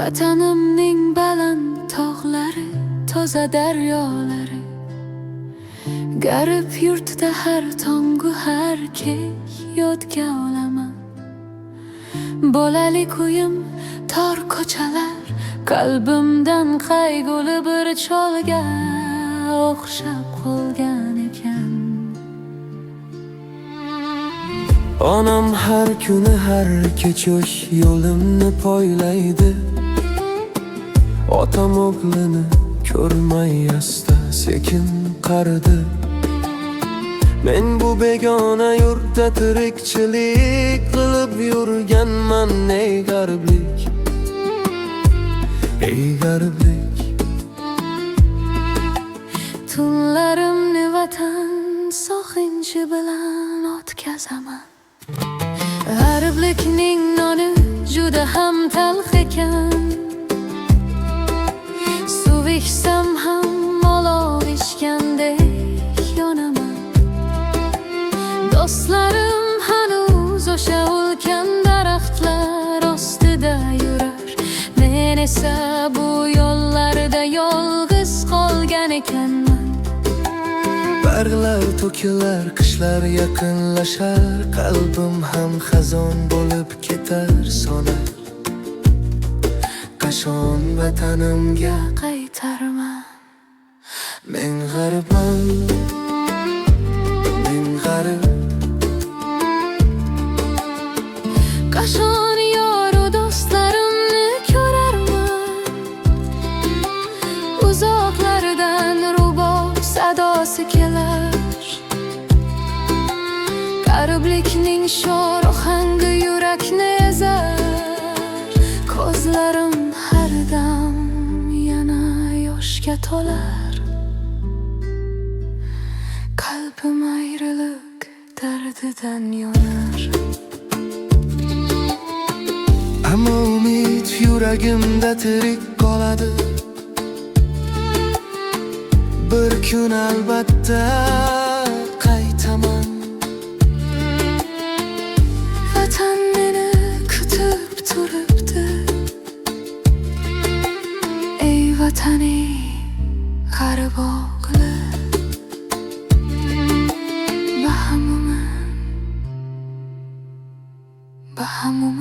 Vatanimning baland tog'lari, toza daryolari. G'arib yurtda har tongu har kech yodga olaman. Bolalik uyim, tor ko'chalar, qalbimdan qayg'uli bir cholga o'xshab qolgan ekan. Onam har kuni, har kecha yo'limni poylaydi. Otam o'g'lini ko'rmay asta sekin qaridi. Men bu begona yurtda tirikchilik qilib yurganman. Ey g'ariblik, ey g'ariblik. Tunlarimni vatan sog'inchi bilan o'tkazaman. G'ariblikning noni juda ham talx ekan. Suv ichsam ham olov ichgandek yonaman. Do'stlarim hanuz o'sha ulkan daraxtlar ostida yurar. Men esa bu yo'llarda yolg'iz qolgan ekanman. Barglar to'kilar, qishlar yaqinlashar. Qalbim ham xazon bo'lib ketar, solar. Qachon vatanimga qaytarman? Men g'aribman, men g'arib. Qachon yoru do'stlarimni ko'rarman? Uzoqlardan rubob sadosi kelar. G'ariblikning sho'r ohangi yurakni ezar. Ko'zlarim har dam yana yoshga to'lar. Qalbim ayrılık dardidan yonar. Ammo umid yuragimda tirik qoladi. Bir kun albatta qaytaman. Vatan meni kutib turibdi. Ey vatan, ey g'arib o'g'li. Bahamuman, bahamuman.